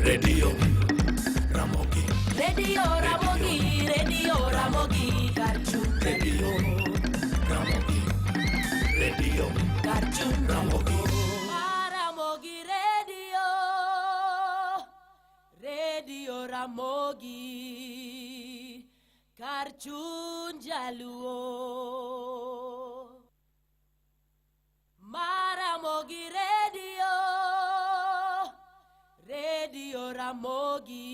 Radio Ramogi. Radio Ramogi, Radio Ramogi, Karchun. Radio Ramogi. Radio Karchun. Ramogi. Ramogi Radio, Radio Ramogi, Karchun Jaluo. Maramogi Radio, Radio Ramogi,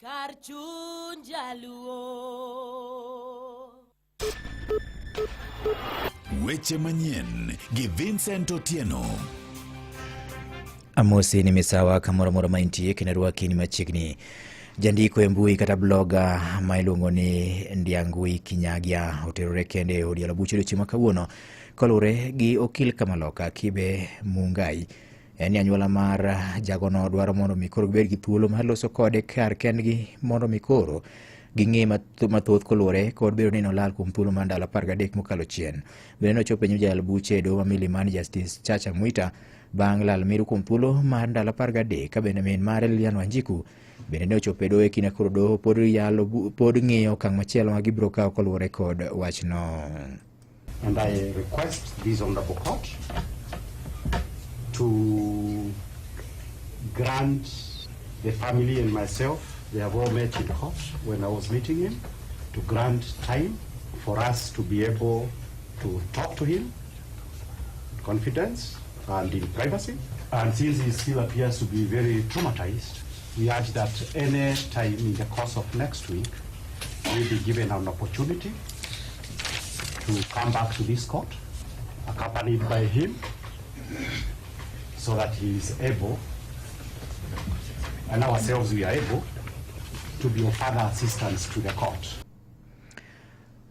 Karchun Jaluo. Weche manyien gi Vincent Otieno. Amosi ni misawa kamoro amora ma intie kendo rwaki ni machiegni. Jandiko e mbui kata bloga ma iluongo ni Ndiangui Kinyagia oterore kende e od yalo buche odiochieng' ma kawuono koluwore gi okil Kamaloka Kibe Mungai. En ni anyuola mar jagono dwaro mondo mi koro gibed gi thuolo mar loso kode kar kendgi mondo mi koro ging'e mathoth koluwore kod bedo ni nolal kuom thuolo mar ndalo 13 mokalo chien. Bende nochopo e nyim jayal buche e doho ma Milimani Justice Chacha Mwita bang' lal miru kuom thuolo mar ndalo 13 ka bende min mare Lilian Wanjiku bende ne ochopo e doho e kinde koro doho pod yalo pod ng'iyo okang' machielo ma gibiro kawo koluwore kod wachno. And I request this honorable court to grant the family and myself, they have all met in court when I was meeting him, to grant time for us to be able to talk to him in confidence and in privacy. And since he still appears to be very traumatized, we urge that any time in the course of next week, we be given an opportunity to come back to this court, accompanied by him, so that he is able, and ourselves we are able, to be of further assistance to the court.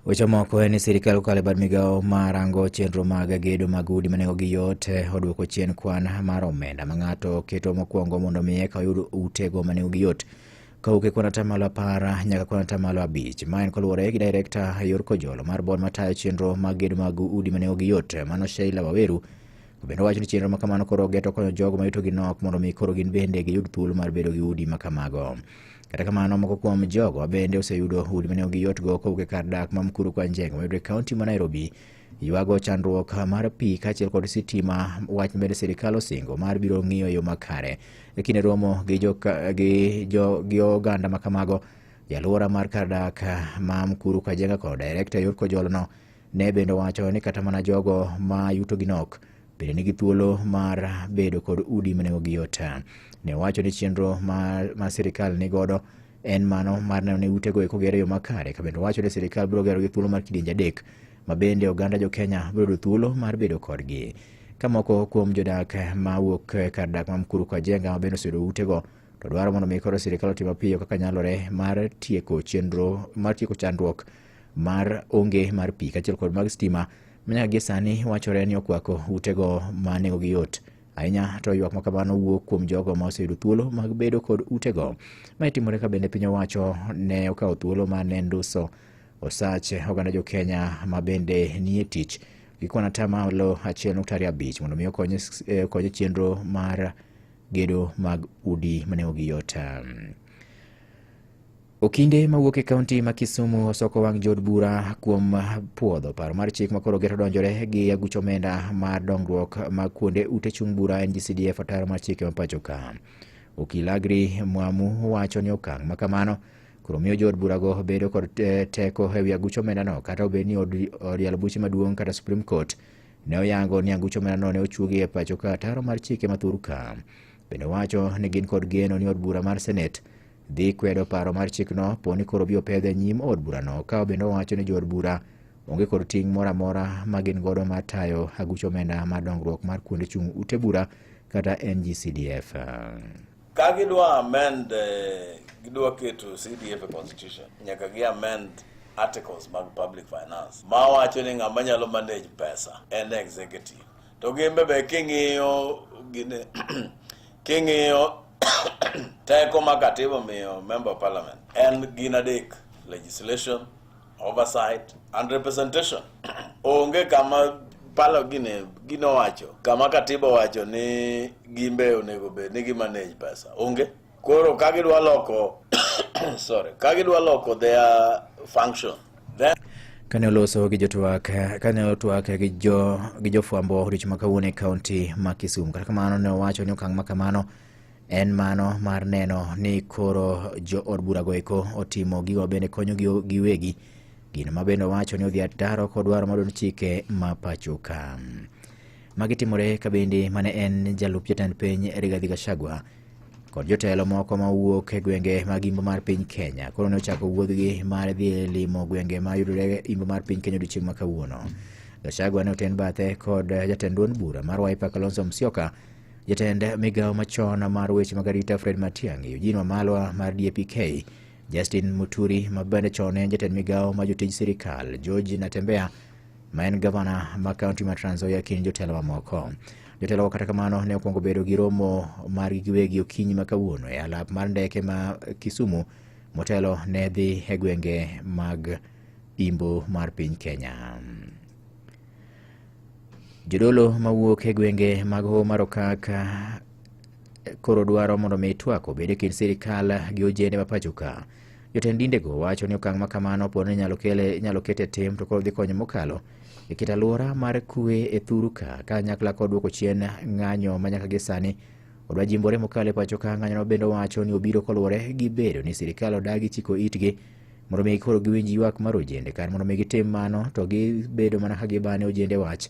Weche moko en ni sirikal kokalo e bad migawo mar rango chenro mag gedo mag udi ma nengogi yot oduoko chien kwan mar omenda ma ng'ato keto mokwongo mondo mi eka oyud utego ma nengogi yot kowuok e kwan 10% nyaka kwan 5%. Ma en koluwore gi director e yor kojolo mar board matayo chenro mag gedo mag udi ma nengogi yot mano Sheila Waweru. Bende owacho ni chenro ma kamano koro geto konyo jogo ma yutogi nok mondo mi koro gin bende giyud thuolo mar bedo gi udi ma kamago. Kata kamano moko kuom jogo bende oseyudo udi ma nengogi yot go kowuok e kar dak ma Mukuru kwa Njenga mayudore e kaunti ma Nairobi ywago chandruok mar pi kaachiel kod sitima wach bende sirikal osingo mar biro ng'iyo e yo makare e kinde romo gi jo, gi jo, gi oganda ma kamago. Jaluora mar kar dak ma Mukuru kwa Njenga kod director yor kojolono ne bende owacho ni kata mana jogo ma yutogi nok bende nigi thuolo mar bedo kod udi ma nengogi yot. Ne owacho ni chenro ma sirikal ni godo en mano mar neno ni utego eko oger e yo makare ka bende owacho ni sirikal biro gero gi thuolo mar kidienje adek ma bende oganda jo Kenya biro yudo thuolo mar bedo kodgi. Ka moko kuom jodak mawuok kar dak ma Mukuru kwa Njenga ma bende oseyudo utego to dwaro mondo mi koro sirikal otim mapiyo kaka nyalore mar tieko chenro mar tieko chandruok mar onge mar pi kaachiel kod mag stima manyaka gie sani wachore ni okwako utego ma nengogi yot ahinya to ywak ma kamano wuok kuom jogo ma oseyudo thuolo mag bedo kod utego. Mae timore ka bende piny owacho ne okawo thuolo ma ne nduso osach oganda jo Kenya ma bende nie tich gi kwan 1.25% mondo mi okony e chenro mar gedo mag udi ma nengogi yot. Okinde mawuok e kaunti ma Kisumu osoko wang' jood bura kuom puodho paro mar chik makoro geto donjore gi aguch omenda mar dongruok mag kuonde ute chung' bura NGCDF ataro mar chike ma pacho ka. Okil Agri Mwamu wacho ni okang' ma kamano koro miyo jood burago bedo kod teko ewi aguch omendano kata obed ni od yalo buche maduong' kata Supreme Court ne oyango ni aguch omendano ne ochuogi e pacho ka ataro mar chike ma thur ka. Bende owacho ni gin kod geno ni od bura mar Senate dhi kwedo paro mar chikno po ni koro biro pedhe nyim od burano ka bende owacho ni jood bura onge kod ting' moro amora ma gin godo mar tayo aguch omenda mar dongruok mar kuonde chung' ute bura kata NGCDF. Ka gidwa amend, gidwa keto CDF e constitution, nyaka gi amend articles mag public finance mawacho ni ng'ama nyalo manage pesa en executive. To gin be king'iyo gine king'iyo teko ma katiba omiyo member of parliament en gin adek: legislation, oversight and representation. Onge kama Palo gine gino wacho kama katiba wacho ni gimbe onego bed ni gimanage pesa onge. Koro ka gidwa loko, sorry, ka gidwa loko their function, then Kane oloso gi jotwak, kane otwak gi jo gi jofwambo odiochieng' ma kawuono e kaunti ma Kisumu. Kata kamano, ne owacho ni okang' ma kamano en mano mar neno ni koro jo od burago eko otimo gigo bende konyo gi giwegi, gino ma bende owacho ni odhi ataro kod dwaro mar chike ma pacho ka. Magi timore ka bende mane en jalup jatend piny Rigathi Gachagua kod jotelo moko ma owuok e gwenge mag imbo mar piny Kenya koro ne ochako wuodhgi mar dhi limo gwenge ma yudore imbo mar piny Kenya odiochieng' ma kawuono. Gachagua ne oten bathe kod jatend duond bura mar Wiper Kalonzo Musyoka, jatend migawo machon mar weche mag arita Fred Matiang'i, Eugene Wamalwa mar DAP-K, Justin Muturi ma bende chon en jatend migawo mar jotij sirikal, George Natembeya ma en gavana ma kaunti ma Trans Nzoia kind jotelo mamoko. Jotelo kata kamano ne okwongo bedo gi romo margi giwegi okinyi ma kawuono e alap mar ndeke ma Kisumu motelo ne dhi e gwenge mag imbo mar piny Kenya. Jodolo mawuok e gwenge mag Hoho mar Okak koro dwaro mondo mi twak obed e kind sirikal gi ojende ma pacho ka. Jotend dindego wacho ni okang' ma kamano pod ni inyalo ket e tim to koro dhi konyo mokalo e keto alwora mar kwe e thuru ka kanyakla kod duoko chien ng'anyo ma nyaka gi sani odwa jimbore mokalo e pacho ka. Ng'anyono bende owacho ni obiro koluwore gi bedo ni sirikal odagi chiko itgi mondo mi koro giwinj ywak mar ojende. Kar mondo mi gitim mano to gibedo mana ka gibane ojende wach.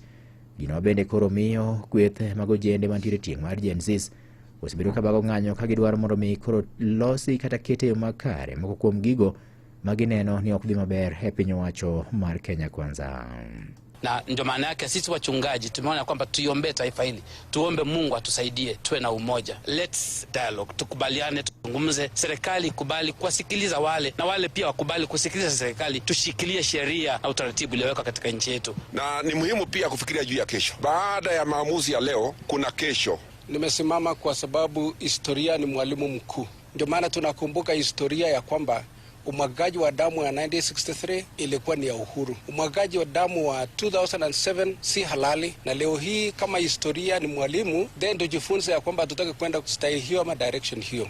Gino bende koro miyo kweth mag ojende mantiere tieng' mar Gen Z osebedo ka bago ng'anyo ka gidwaro mondo mi koro losi kata ket e yo makare moko kuom gigo ma gineno ni ok dhi maber e piny owacho mar Kenya Kwanza. Na ndio maana yake sisi wachungaji tumeona kwamba tuiombee taifa hili, tuombe Mungu atusaidie tuwe na umoja. Let's dialogue, tukubaliane, tuzungumze, serikali ikubali kuwasikiliza wale na wale pia wakubali kusikiliza serikali, tushikilie sheria na utaratibu uliowekwa katika nchi yetu. Na ni muhimu pia kufikiria juu ya kesho. Baada ya maamuzi ya leo, kuna kesho. Nimesimama kwa sababu historia ni mwalimu mkuu. Ndio maana tunakumbuka historia ya kwamba umwagaji wa damu ya 1963 ilikuwa ni ya uhuru. Umwagaji wa damu wa 2007 si halali, na leo hii kama historia ni mwalimu, then tujifunze ya kwamba hatutaki kwenda style hiyo ama direction hiyo.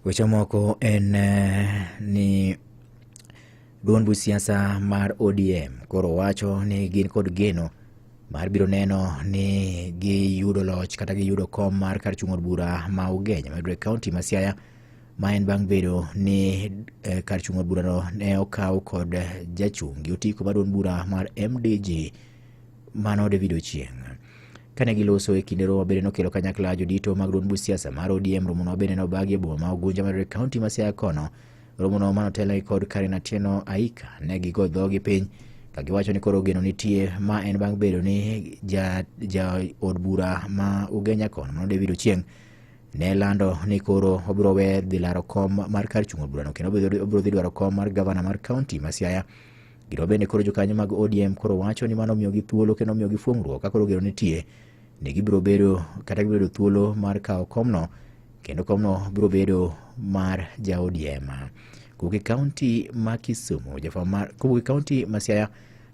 Weche moko en ni duond buch siasa mar ODM koro wacho ni gin kod geno mar biro neno ni giyudo loch kata giyudo kom mar kar chung' od bura ma Ugenya mayudore e kaunti ma Siaya, ma en bang' bedo ni kar chung' od burano ne okaw kod jachung' gi otiko mar duond bura mar MDG mano David Ochieng'. Kane giloso e kinde romo bende nokelo kanyakla jodito mag duond buch siasa mar ODM, romono bende nobagi e boma ma Ugunja mayudore e kaunti ma Siaya kono. Romono manotelnegi kod Karen Atieno Aika ne gigo dhogi piny ka giwacho ni koro geno nitie, ma en bang' bedo ni ja od bura ma Ugenya kono mano David Ochieng' ne lando ni koro obiro we dhi laro kom mar kar chung' od burano kendo obiro dhi dwaro kom mar gavana mar kaunti ma Siaya. Gino bende koro jokanyo mag ODM koro wacho ni mano miyogi thuolo kendo miyogi fuong'ruok ka koro geno nitie ni gibiro bedo kata gibiro yudo thuolo mar kawo komno kendo komno biro bedo mar ja ODM. Kowuok e kaunti ma Kisumu, kowuok e kaunti ma Siaya,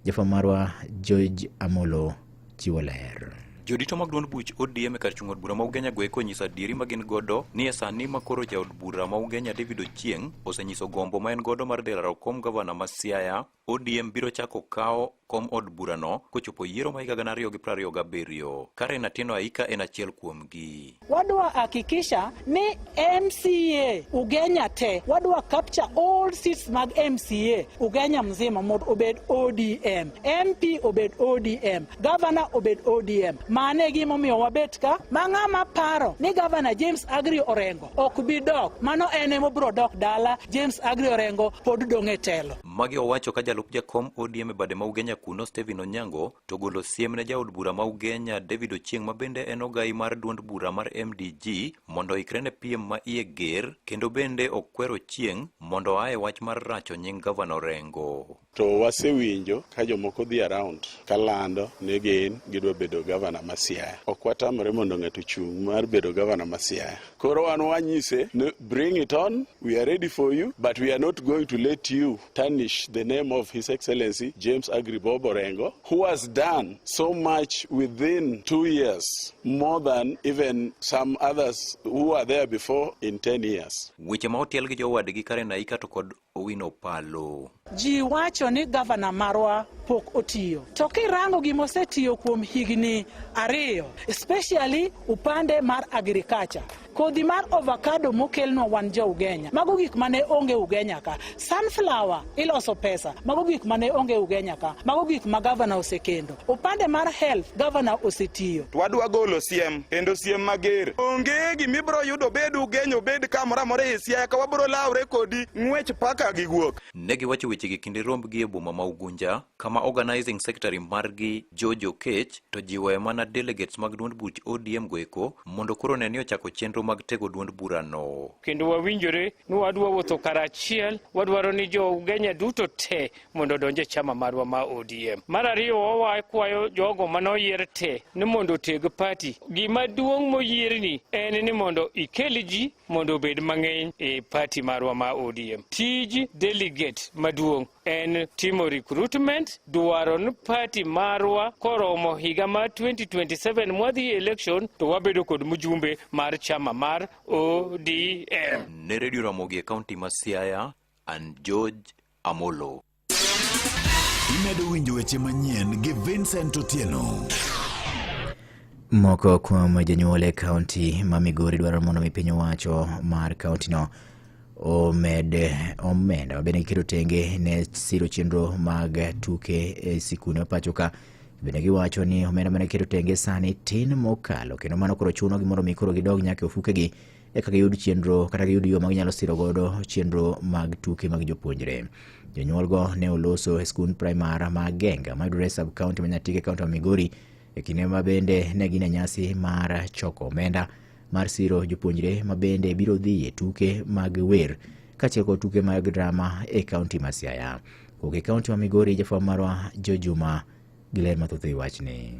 jafwambo marwa George Amolo chiwo ler. Jodito mag duond buch ODM e kar chung' od bura ma Ugenya goeko onyiso adieri ma gin godo ni e sani ma koro jaod bura ma Ugenya David Ochieng' osenyiso gombo ma en godo mar dhi laro kom gavana ma Siaya, ODM biro chako kawo kom od burano kochopo yiero ma higa 2027. Karen Atieno Aika en achiel kuomgi. Wadwa hakikisha ni MCA Ugenya te, wadwa capture all seats mag MCA Ugenya mzima mondo obed ODM, MP obed ODM, governor obed ODM. Mano e gimomiyo wabet ka ma ng'ama paro ni Governor James Agri Orengo ok bi dok, mano en emobiro dok dala. James Agri Orengo pod dong' e telo. Magi owacho ka jalup jakom ODM e bade ma Ugenya kuno Stephen Onyango to golo siem ne jaod bura ma Ugenya David Ochieng' ma bende en ogai mar duond bura mar MDG mondo oikre ne piem ma iye ger kendo bende okwero Ochieng' mondo oa e wach mar racho nying gavana Orengo. To wasewinjo ka jomoko dhi around kalando ni gin gidwa bedo gavana ma Siaya. Ok watamre mondo ng'ato ochung' mar bedo gavana ma Siaya. Koro wan wanyise ni bring it on, we are ready for you, but we are not going to let you tarnish the name of His Excellency James Aggrey Bob Orengo, who has done so much within 2 years, more than even some others who were there before in 10 years. Weche ma otiel gi jowadgi Karen Aika to kod Owino Palo. Ji wacho ni gavana marwa pok otiyo. To kirango gima osetiyo kuom higni 2, especially upande mar agriculture. Kodhi mar avocado mokelnwa wan jo Ugenya. Mago gik mane onge Ugenya ka. Sunflower iloso pesa. Mago gik mane onge Ugenya ka. Mago gik ma gavana osekendo. Upande mar health, gavana osetiyo. To wadwa golo siem kendo siem mager. Onge gimibiro yudo bed Ugenya obed kamoro amora e Siaya ka wabiro lawre kodi ng'wech paka gi guok. Ne giwacho wechegi kinde rombgi e boma ma Ugunja, kama organizing secretary margi George Okech to jiwoe mana delegates mag duond buch ODM goeko mondo koro ne ni ochako chenro mag tego duond burano. Kendo wawinjore ni wadwa wuotho karachiel, wadwaro ni jo Ugenya duto te mondo odonj e chama marwa ma ODM. Mar ariyo, wakwayo jogo manoyier te ni mondo oteg party. Gima duong' moyierni en ni mondo ikel ji mondo obed mang'eny e party marwa ma ODM. Tij delegate maduong' en timo recruitment, dwaro ni party marwa koromo higa mar 2027 mwadhi e election to wabedo kod mjumbe mar chama mar ODM. Ne Radio Ramogi e kaunti ma Siaya, an George Amolo. Imedo winjo weche manyien gi Vincent Otieno. Moko kuom jonyuol e kaunti ma Migori dwaro mondo mi piny owacho mar kauntino omed omenda mabende giketo tenge ne siro chenro mag tuke e sikunde ma pacho ka. Bende giwacho ni omenda mane giketo tenge sani tin mokalo, kendo mano koro chunogi mondo mi koro gidog nyaka e ofukegi eka giyud chenro kata giyud yo ma ginyalo siro godo chenro mag tuke mag jopuonjre. Jonyuol go ne oloso e skund primar ma Genga mayudore e sub county ma Nyatike, kaunti ma Migori, e kinde ma bende ne gin e nyasi mar choko omenda mar siro jopuonjre ma bende biro dhi e tuke mag wer kaachiel kod tuke mag drama e kaunti ma Siaya. Kowuok e kaunti ma Migori, jafwambo marwa Jojuma gi ler mathoth e wachni.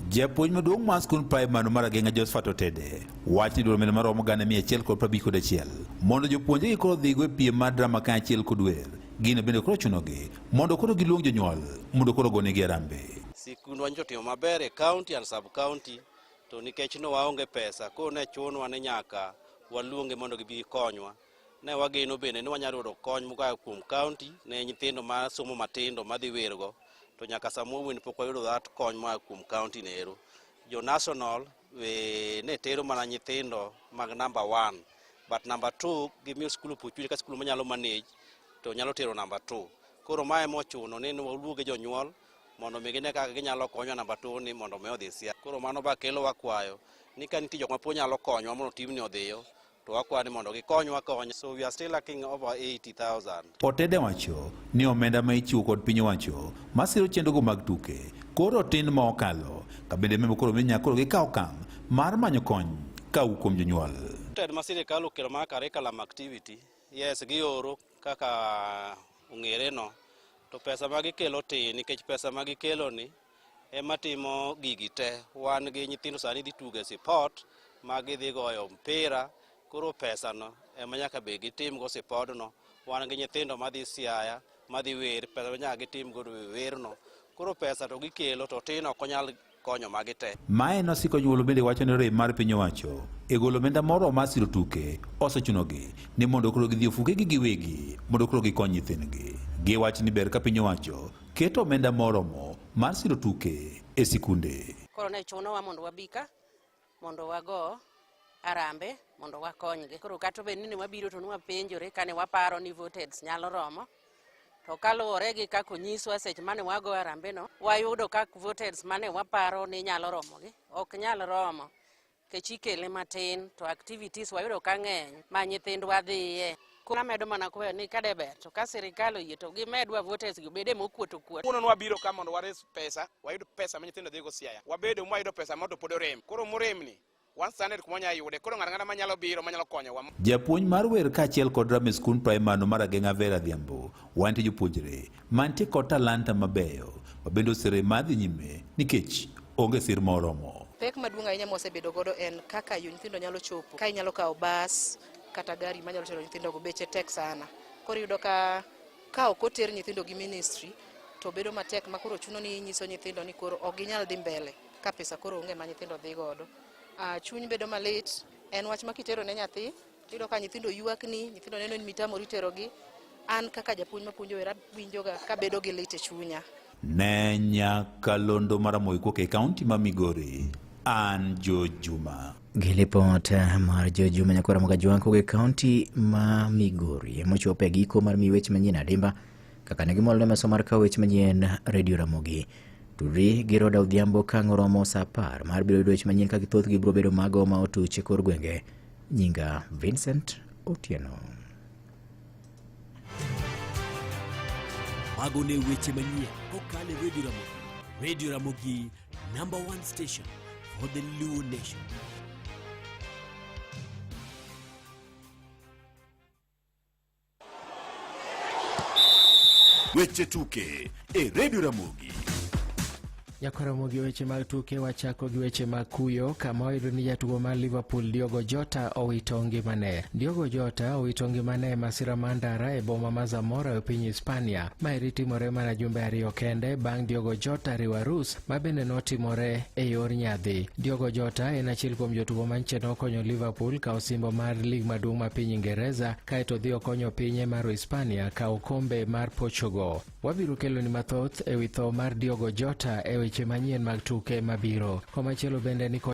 Japuonj maduong' mar skund primary mar Ageng'a, Josephat Otede, wacho ni dwaro omenda maromo 151,000 mondo jopuonjregi koro dhigo e piem mar drama kaachiel kod wer. Gino bende koro chunogi mondo koro giluong jonyuol mondo koro gonegi harambee. Sikundwa nyocha otimo maber e county and sub county, to nikech ne waonge pesa, koro ne chunwa ni nyaka waluonge mondo gibi gikonywa. Ne wageno bende ni wanyalo yudo kony moa kuom county ne nyithindo ma somo matindo madhi wergo, to nyaka sama wuoyoni pok wayudo that kony moa kuom county nero. Jo national we ne tero mana nyithindo mag number one, but number two gimiyo school opportunity ka school manyalo manage to nyalo tero number two. Koro mae mochuno ni waluonge jonyuol mondo mi gine kaka ginyalo konyo number two ni mondo mi odhi Siaya. Koro mano ba kelo wakwayo ni ka nitie jok ma pod nyalo konywa mondo timni odhiyo, to wakwayo ni mondo gikonywa konya. So we are still lacking over 80,000. Otede wacho ni omenda ma ichiwo kod piny owacho masiro chenrogo mag tuke koro tin ma okalo ka bende memo koro mi nyaka koro gikaw okang' mar manyo kony kawuok kuom jonyuol. Ted ma sirikal okelo mar curriculum activity, yes, gioro kaka ong'ere no, to pesa ma gikelo tin, nikech pesa ma gikelo ni ema timo gigi te. Wan gi nyithindo sani dhi tugo e sport ma gidhi goyo mpira, koro pesa no ema nyaka bed gitim go sport no. Wan gi nyithindo madhi Siaya madhi wer, pesa ma nyaka gitim godo werno. Koro pesa to gikelo to tin, ok onyal konyo magi te. Mae nosiko nyuolo bende wacho ni rem mar piny owacho e golo omenda moro mar siro tuke osechunogi ni mondo koro gidhi ofukegi giwegi mondo koro gikony nyithindgi. Giwacho ni ber ka piny owacho keto omenda moromo mar siro tuke e sikunde. Koro ne chunowa mondo wabi ka mondo wago harambee mondo wakonygi. Koro kata obed ni ne wabiro to ne wapenjore kane waparo ni votes nyalo romo, to kaluwore gi kaka onyiswa seche mane wago harambee no, wayudo ka votes mane waparo ni nyalo romogi ok nyal romo, nikech ikele matin to activities wayudo ka ng'eny ma nyithindwa dhiye. Koro amedo mana kwayo ni kade ber to ka sirikal oyie to gimedwa votes gi obede mokuot okuot. Kawuono nwabiro ka mondo wares pesa, wayud pesa ma nyithindo dhigo Siaya. Wabedo mwayudo pesa mo to pod orem. Koro morem ni Wan stranded kuma wanyalo yude. Koro ng'ato ang'ata manyalo biro manyalo konyowa. Japuonj mar wer kaachiel kod drama e skund praimar no mar Ageng'a Vera Adhiambo wantie jopuonjre mantie kod talanta mabeyo ma bende oserem mar dhi nyime nikech onge sir moromo. Pek maduong' ahinya mwasebedo godo en kaka yo nyithindo nyalo chopo. Ka inyalo kawo bas kata gari manyalo tero nyithindo go beche tek sana. Koro iyudo ka ka ok oter nyithindo gi ministry to bedo matek ma koro chuno ni inyiso nyithindo ni koro ok ginyal dhi mbele ka pesa koro onge ma nyithindo dhi godo. Chuny bedo malit, en wach ma kitero ne nyathi iyudo ka nyithindo ywakni, nyithindo neno ni mitamori terogi. An kaka japuonj mapuonjo wer awinjoga kabedo gi lit e chunya. Ne nyakalondo mar Ramogi kowuok e kaunti ma Migori, an George Juma. Gi lipot mar George Juma nyakwara Ramogi Ajwang' kowuok e kaunti ma Migori mochopo e giko mar miyi weche manyien adimba kaka ne gimol ne meso mar kawo weche manyien Radio Ramogi. Tudri gi Roda Odhiambo ka ang' oromo saa 10 mar biro yudo weche manyien ka thothgi biro bedo mago ma otuch e kor gwenge. Nyinga Vincent Otieno. Mago ne weche manyien kokalo e Radio Ramogi. Radio Ramogi, number one station for the Luo Nation. Weche tuke e Radio Ramogi. Nyakwaramogi weche mag tuke wachako gi weche mag kuyo kama wayudo ni jatugo mar Liverpool Diogo Jota owito ngimane. Diogo Jota owito ngimane e masira mar ndara e boma ma Zamora e piny Hispania. Maeri timore mana jumbe ariyo kende bang' Diogo Jota riwo arus ma bende notimore e yor nyadhi. Diogo Jota en achiel kuom jotugo manche nokonyo Liverpool kawo osimbo mar lig maduong' ma piny Ingereza kaeto odhi okonyo pinye mar Hispania kawo kombe mar Portugal. Wabiro keloni mathoth e wi tho mar Diogo Jota e weche manyien mag tuke mabiro. Komachielo bende ni